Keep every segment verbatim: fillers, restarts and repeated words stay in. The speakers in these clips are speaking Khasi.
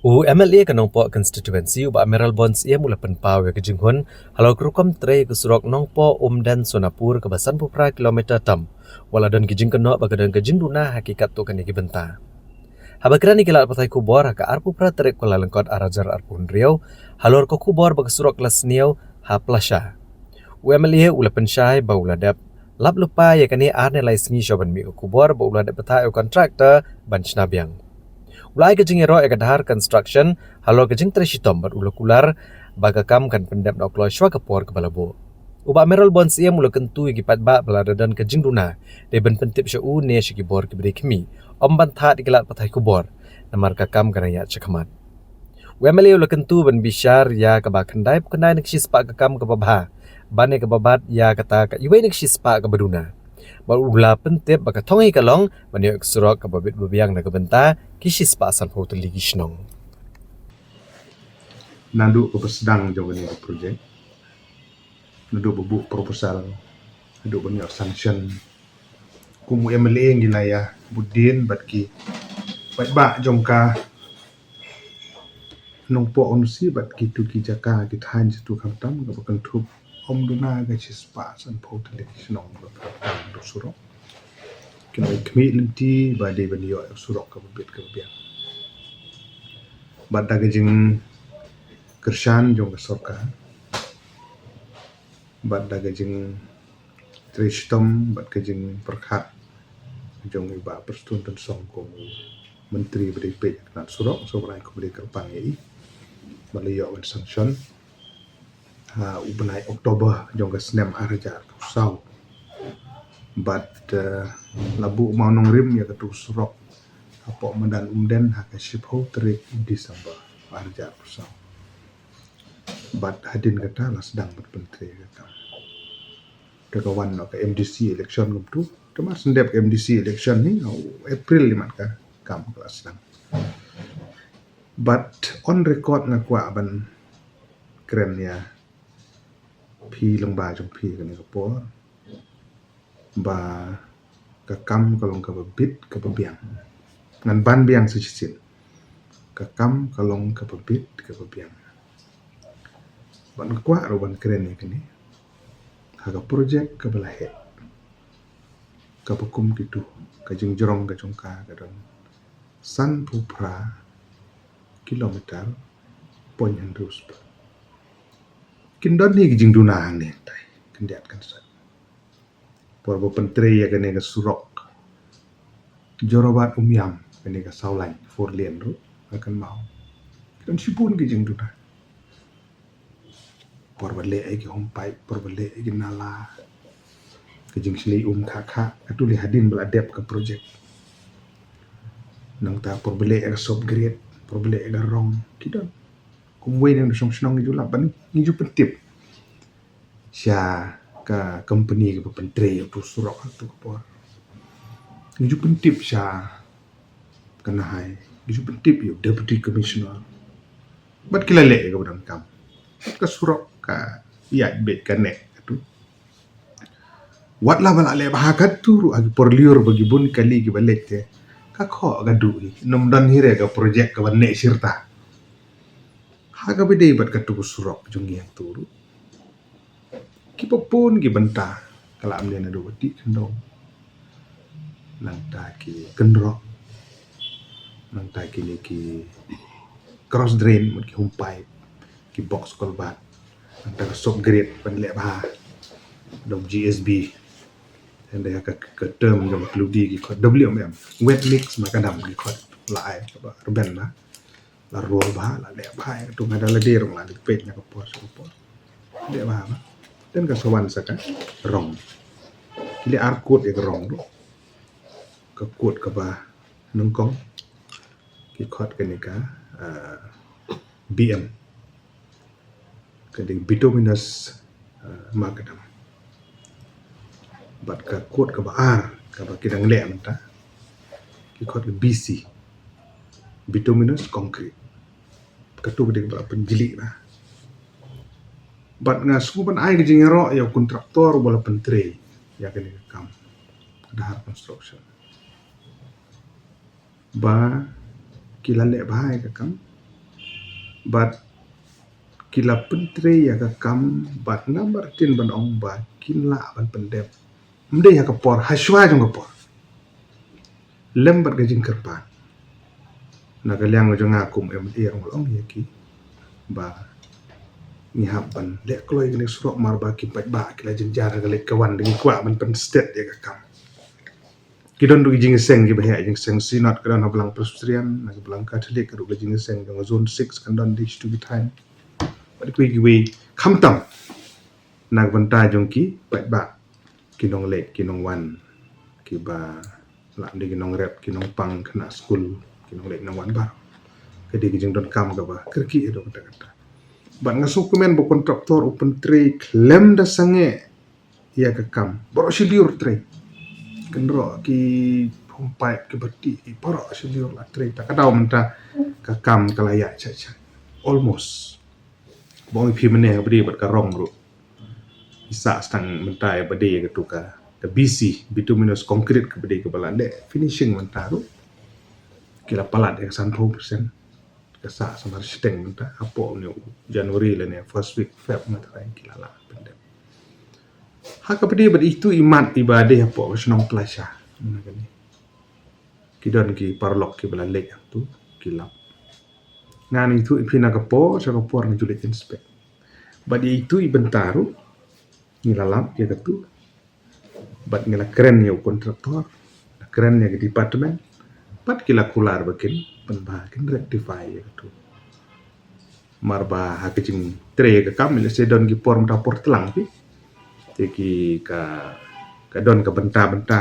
U M L A ka Nongpoh Constituency, u Bah Mayralborn Syiem, u la pynpaw ïa ka jinghun halor ka rukom trei ka surok Nongpoh Umden Sonapur kaba sanphew phra kilometer tam, wat la don ki jingkynnoh ba ka don ka jingduna ha ki katto katne ki bynta. Haba kren ïa ki lad pathai khubor ha ka arphew phra tarik Kyllalyngkot arhajar arphew hynriew halor ka khubor ba ka surok la sniew ha Plasha, u M L A u la pynshai ba u la dep lap lypa ïa kane ar ne lai sngi shuwa ban mih ka khubor ba u la dep bthah ïa u contractor ban shna biang. U la ai ka jingïaroh ïa ka Dhar Construction halor ka jingtrei shitom bad u la kular ba ka kam kan pyndep noh kloi shuwa ka por kaba la buh. U Bah Mayralborn Syiem u la kyntu ïa ki paidbah ba lada don ka jingduna, dei ban pyntip sha u ne sha ki bor kiba dei khmih, ym ban thad ïa ki lad pathai khubor, namar ka kam ka dang ïaid shakhmat. U M L A u la kyntu ban bishar ïa kaba khyndai phew khyndai na ka shispah ka kam kaba bha, ban ïa kaba bat ïa kata ka iwei na ka shispah kaba duna. Bad u la pyntip ba ka thong hi ka long ban ïoh ïa ka surok kaba bit ba biang na ka bynta ki shispah sanphew tylli ki shnong. Naduh kaba sdang jong kane ka projek, naduh ba buh proposal, naduh ban ïoh sanction, kum u M L A ngi la ïa bud dien bad ki paidbah jong ka Nongpoh Umden bad kitu ki jaka ki thaiñ kitu khamtam kaba kynthup ym duna ka shispah sanphew tylli ki shnong ba pyrkhat ïa ka surok. Kin ïa khmih lynti ba dei ban ïoh ïa ka surok kaba bit kaba biang. Bad da ka jingkyrshan jong ka sorkar, bad da ka jingtrei shitom bad ka jingpyrkhat jong i Bah Prestone Tynsong kum u Myntri ba dei peit ïa ka tnat surok, sngewbha kum ba dei kyrpang ïa i ba la ïoh ban sanction ha u bnai October jong ka snem arhajar arphew saw. Bad, eh, la buh mawnongrim ïa katu ka surok hapoh madan Umden ha ka shiphew tarik December arhajar arphew saw. Bad hadien kata la sdang bad pyntrei ïa ka kam. Te ka wan noh ka M D C election kumtu. Te mar shu dep ka M D C election hi, ha u April hi mat ka kam ka la sdang. Bad on record nga kwah ban kren ïa phi lyngba jong phi kane ka por ba ka kam ka long kaba bit kaba biang. Ngan ban biang sa shisien. Ka kam ka long kaba bit kaba biang. Bad nga kwah ruh ban kren ïa kane ha ka projek kaba la heh, kaba kum kitu, ka jingjrong ka jong ka ka don sanphew phra kilometer point hynriew spah. Kin don hi ki jingduna hangne hangtai, khyndiat khynsan. Por ba pyntrei ïa kane ka surok Jorabat Umiam, kane ka saw lane four lane ruh, nga kynmaw, ki don shibun ki jingduna. Por ba leh ïa ki home pipe, por ba leh ïa ki nala, ka jingshlei um kha kha, katu lei hadien ba la dep ka projek. Nangta por ba leh ïa ka soft grade, por ba leh ïa ka rong, ki don. Kumwei na shong shnong ngi ju lap ban ngi ju pyntip sha ka company kaba pyntrei ïa utu u surok ha katu ka por. Ngi ju pyntip sha ka NHAI, ngi ju pyntip ïa u Deputy Commissioner. Bad ki la leh ïa kaba donkam. Ka surok ka ïaid beit ka neh katu. Wat la ba la leh bha katu ruh ha ki por lyiur ba ki bun kali kiba leit te, ka khoh ka duh hi. Ym don hi re ka projek kaba neh shirta ha kaba dei bad katu ka surok jong ngi hangtu ruh. Kiba bun ki bynta, ka la ym dei naduh ba dih khyndew, nangta ki kynroh, nangta kine ki cross drain, mut ki home pipe, ki box culvert, nangta ka soft grade ban leh bha da u G S B. Hynrei ha ka, ka term jong ka kludi ki khot W M M, wet mix macadam ki khot, la ai kaba rben bha, la rung bha, la leh bha. Ïa katu nga da lade ruh nga la dei peit na ka por sha ka por. Leh bha bha. Then ka sa wan sa ka rong. Ki leh ar kut ïa ka rong ruh. Ka kut kaba nyngkong ki khot kane ka, ah, B M, ka dei bituminous, ah, macadam. Bad ka kut kaba ar kaba ki dang leh mynta, ki khot ka B C, bituminous concrete. Katu ka dei kaba la pynjlih bha. Bad nga sngew ban ai ka jingïaroh ïa u kontraktor uba la pyntrei ïa kane ka kam, ka Dhar Construction, ba ki la leh bha ïa ka kam. Bad ki la pyntrei ïa ka kam bad nga martin ban ong ba kin lah ban pyndep. Ym dei ha ka por, ha shuwa jong ka por. Lem bad ka jingkyrpad na ka liang jong nga kum M L A ruh nga ong ïa ki ba ngi hap ban leh kloi kane surok mar ba ki paidbah ki la jynjar ha ka leit ka wan, dei ngi kwah ban pynstet ïa ka kam. Ki don ruh ki jingïaseng kiba heh, jingïaseng Synod ka don ha Balang Presbyterian, na ka Balang Katholik ka don ka jingïaseng jong ka Zone six kan don dei shitu ki thaiñ. Bad kiwei kiwei khamtam na ka bynta jong ki paidbah, ki nongleit ki nongwan, kiba lah dei ki nongrep, ki nongpang khynnah skul, ki nongleit nongwan baroh. Ka dei ka jingdonkam kaba kyrkieh haduh katta katta. Bad nga sngewkmen ba kontraktor u pyntrei khlem da sangeh ïa ka kam. Baroh shi lyiur trei. Kynroh ki pump pipe, ki bati, ki baroh shi lyiur la trei. Ta ka daw mynta ka kam ka la ïaid sha sha. Almost. Ba ong ïa phi mynne ha ba dei bad ka rong ruh. Isa stang mynta ïa ba dei ïa katu ka, ka B C, bituminous concrete ka ba dei kaba la leh finishing mynta ruh. Ki la palat ïa ka sanphew percent. Ka sah samar shiteng mynta, hapoh une u January lane first week Feb mynta ki la lah pyndep. Ha ka ba dei bad itu i mat iba dei hapoh ka shnong Plasha. Mynta kane. Ki don ki paralok kiba la leit hangtu, ki lap. Ngan ithuh ïa phi na ka por sha ka por nga ju leit inspect. Bad ïa itu i bynta ruh ngi la lap ïa katu. Bad ngi la kren ïa u kontraktor, la kren ïa ka department. Bad ki la kular ba kin pynbha, kin rectify ïa katu. Mar ba ha ka jingtrei ïa ka kam, lehse don ki por mynta por tlang phi. Te ki ka, ka don ka bynta bynta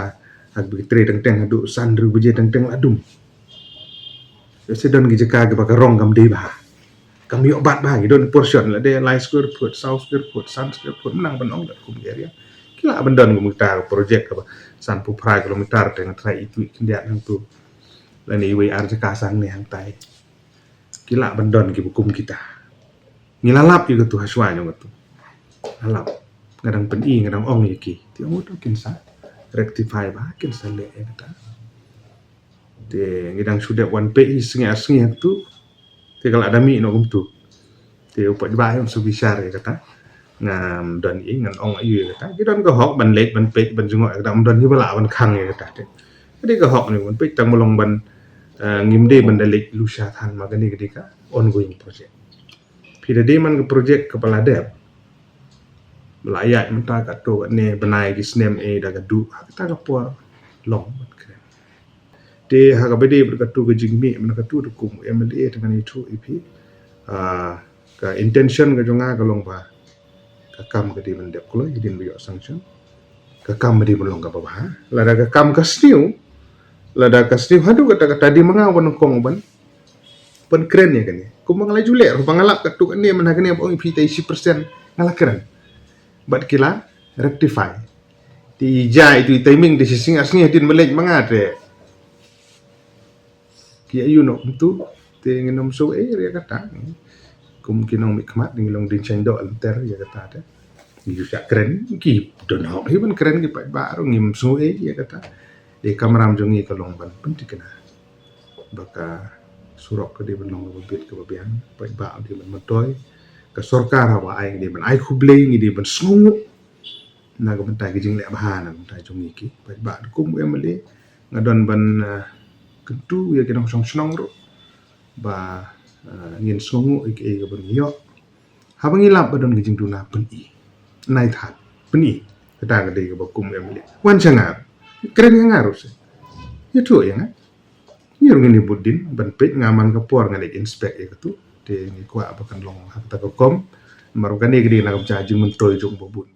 ha kaba ki trei teng teng haduh san hynriew baje teng teng la dum. Lehse don ki jaka kiba ka rong kam dei bha. Kam ïoh bat bha, ki don portion la dei lai square foot, saw square foot, san square foot, mynta ban ong da kum area. Ki lah ban don kum kita project kaba sanphew phra kilometer te nga trai itu khyndiat hangtu. Lane iwei ar jaka sang ne hangtai. Ki lah ban don kiba kum kita. Ngi la lap ïa katu ha shuwa jong katu. Nga lap. Nga dang pyni, nga dang ong ïa ki. Te ong to kin sa rectify bha, kin sa leh ïa kata. Te ngi dang shu dep wan peit hi sngi ar sngi hangtu. Te ka la da mih noh kumtu. Te u paidbah hi un sa bishar ïa kata. Ngam don ei ngan ong aïu ïa kata. Ki don ka hok ban leit ban peit ban jngoh ïa kata, ym don hi ba lah ban khang ïa kata te. Ka dei ka hok ne ban peit, tang ba long ban, eh, ngim dei ban da leit lusha than, ma kane ka dei ka ongoing project. Phi da dei man ka project kaba la dep, ba la ïaid mynta katto katne bnai ki snem, eh, da ka duh, ha kata ka por long ban kren. Te ha kaba dei bad katu ka jingmih mynta katu, te kum u M L A te ngan ïathuh ïa phi, ah, ka intention ka jong nga ka long ba ka kam ka dei ban dep kloi hadien ba ïoh sanction. Ka kam ka dei ban long kaba bha. Lada ka kam ka sniew, lada ka sniew haduh katta katta, dei ma nga uba nyngkong ban, ban kren ïa kane. Kumba nga la ju leh ruh, ba nga lap katto katne mynta kane ba ong ïa phi tai shi percent, nga la kren. Bad ki la rectify. Te ïa itu i timing te shisien ar sngi hadien ba leit ma nga te ki ïa ïoh noh kumtu, te ngin ym sngew ei ïa kata. Kum ki nongmihkhmat ngi long dien shaiñdoh lynter ïa kata te. Ngi ju shah kren, ki don hok hi ban kren, ki paidbah ruh ngim sngew ei ïa kata. Te ka kamram jong ngi ka long ban pynthikna ba ka surok ka dei ban long kaba bit kaba biang, paidbah dei ban myntoi, ka sorkar haba ai ngi dei ban ai khublei, ngi dei ban sngewnguh na ka bynta ki jingleh bha na ka bynta jong ngi ki paidbah. Kum u M L A nga don ban, eh, kyntu ïa ki nongshong shnong ruh ba, eh, ngin sngewnguh ïa kiei kiba ngi ïoh. Haba ngi lap ba don ki jingduna, pyni. Nai thad, pyni. Kata ka dei kaba kum u M L A. Wan sha nga, kren ïa nga ruh se, ïathuh ïa nga. Ngi ruh ngin ïa bud dien ban peit, nga man ka por nga leit inspect ïa katu. Te ngi kwah ba kan long ha kata ka rukom. Namar ba kane ka dei na ka bynta jingmyntoi jong u ba bun.